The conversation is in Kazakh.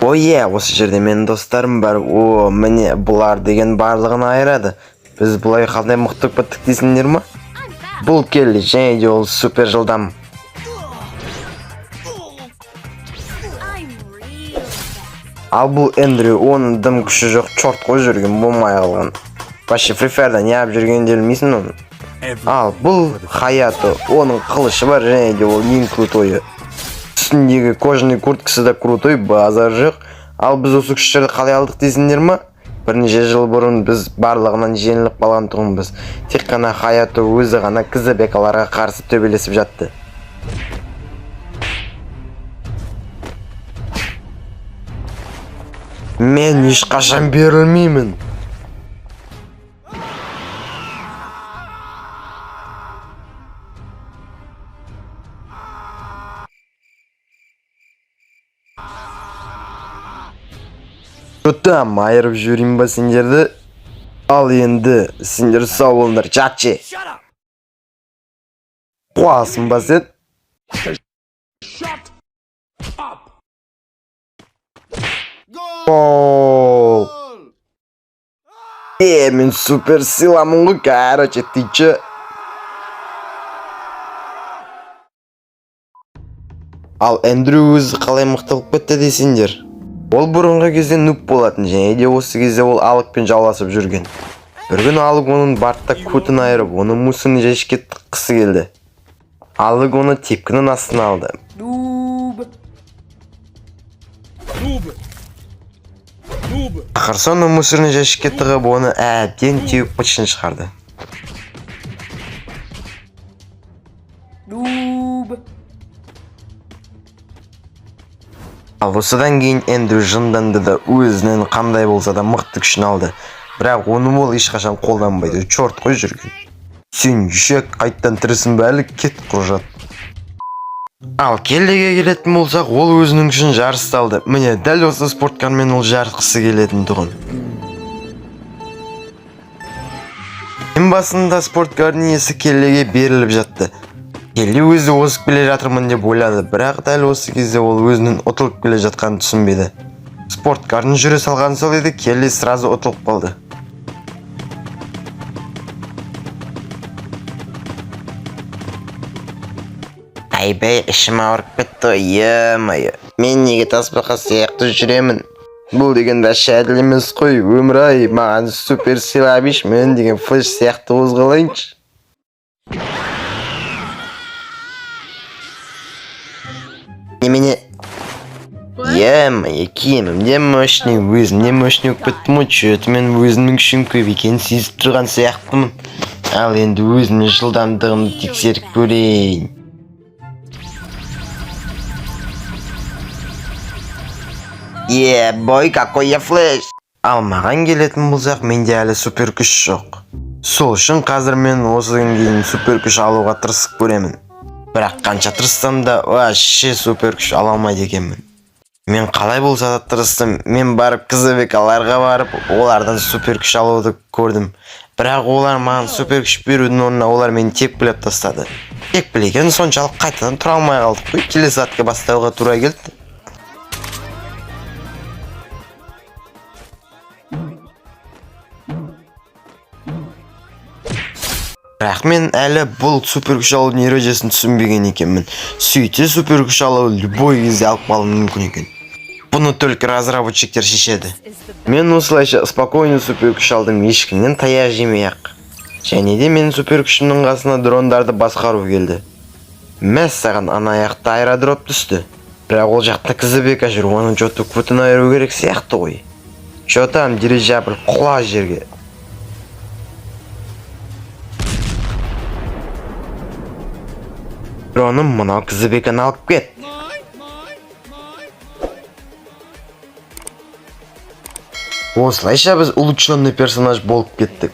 О, е, осы жерде менің достарым бар. О, міне, бұлар деген барлығын айырады. Біз бұлай қандай мықты біттік дейсіңдер ма? Бұл Келли, және де ол супер жылдам. I'm real fast. Ал бұл Эндрю, оның дым күші жоқ, чорт қой жүрген болмай қалған. Вообще Free Fire'да не алып жүргенін де білмейсің оның. Ал бұл Хаято, оның қылышы бар, және де ол ең крутойы. Үстіндегі кожаный курткасы да крутой, базар жоқ. Ал біз осы күштерді қалай алдық дейсіңдер ма? Бірнеше жыл бұрын біз барлығынан жеңіліп қалған тұғынбыз. Тек қана Хаято өзі ғана кзбкаларға қарсы төбелесіп жатты. Мен ешқашан берілмеймін. Там айырып жіберейін ба сендерді? Ал енді сендер сау болыңдар, жатшы. Қуасың ба сен? Гол! Е, мен супер силамын ғой, короче, ты чё? Ал Эндрю өзі қалай мықты болып кетті десеңдер? Ол бұрынғы кезде нуб болатын, және де осы кезде ол Алыкпен жауласып жүрген. Бір күні Алык оның бартта көтін айырып, оны мусорный жәшікке тыққысы келді. Алык оны тепкінің астына алды. Noob. Noob. Noob. Ақыры оны мусорный жәшікке тығып, оны әбден теуіп бытшын шығарды. Noob. Ал осыдан кейін Эндрю жынданды да өзінің қандай болса да мықты күшін алды. Бірақ оны ол ешқашан қолданбайды, чорт қой жүрген. Сен ешек қайттан тірісің бе әлі, кет құржат. Ал Келлиге келетін болсақ, ол өзінің күшін жарыста алды. Міне, дәл осы спорткармен ол жарысқысы келетін тұғын. Ең басында спорткардың иесі Келлиге беріліп жатты. Келли өзі озып келе жатырмын деп ойлады, бірақ дәл осы кезде ол өзінің ұтылып келе жатқанын түсінбеді. Спорткардың жүре салғаны сол еді, Келли сразу ұтылып қалды. Айбай, ішім ауырып кетті, е-мое. Мен неге тасбақа сияқты жүремін? Бұл деген вообще әділ емес қой, өмір ай, маған супер сыйлап еш, мен деген Флэш сияқты қозғалайыншы. Немене? Е-мое, киімім де мощный, өзім де мощный болып кеттім ғой, чё-то мен өзімнің күшім көп екенін сезіп тұрған сияқтымын. Ал енді өзімнің жылдамдығымды тексеріп көрейін. Е, бой, какой я Флэш! Ал маған келетін болсақ, менде әлі супер күш жоқ. Сол үшін қазір мен осы күнге дейін супер күш алуға тырысып көремін. Бірақ қанша тырыссам да вообще супер күш ала алмайды екенмін. Мен қалай болса да тырыстым. Мен барып КЗВКларға барып, олардан супер күш алуды көрдім. Бірақ олар маған супер күш берудің орнына олар мені тепкілеп тастады. Тепкілеген соншалық қайтадан тұра алмай қалдық қой. Келесі атқа бастауға тура келді. Бірақ мен әлі бұл супер күш алудың ережесін түсінбеген екенмін. Сөйте супер күш алу любой кезде алып қалуым мүмкін екен. Бұны только разработчиктер шешеді. Мен осылайша спокойно супер күш алдым, ешкімнен таяқ жемей ақ. Және де менің супер күшімнің қасына дрондарды басқару келді. Мәссаған, ана аяқта аэродроп түсті. Бірақ ол жақта КЗБК жүр, оның чё-то көтін айыру керек сияқты ғой. Чё там, дирижабль, құла жерге. Дроным мынау КЗБК-ны алып кет. Осылайша біз улучшенный персонаж болып кеттік.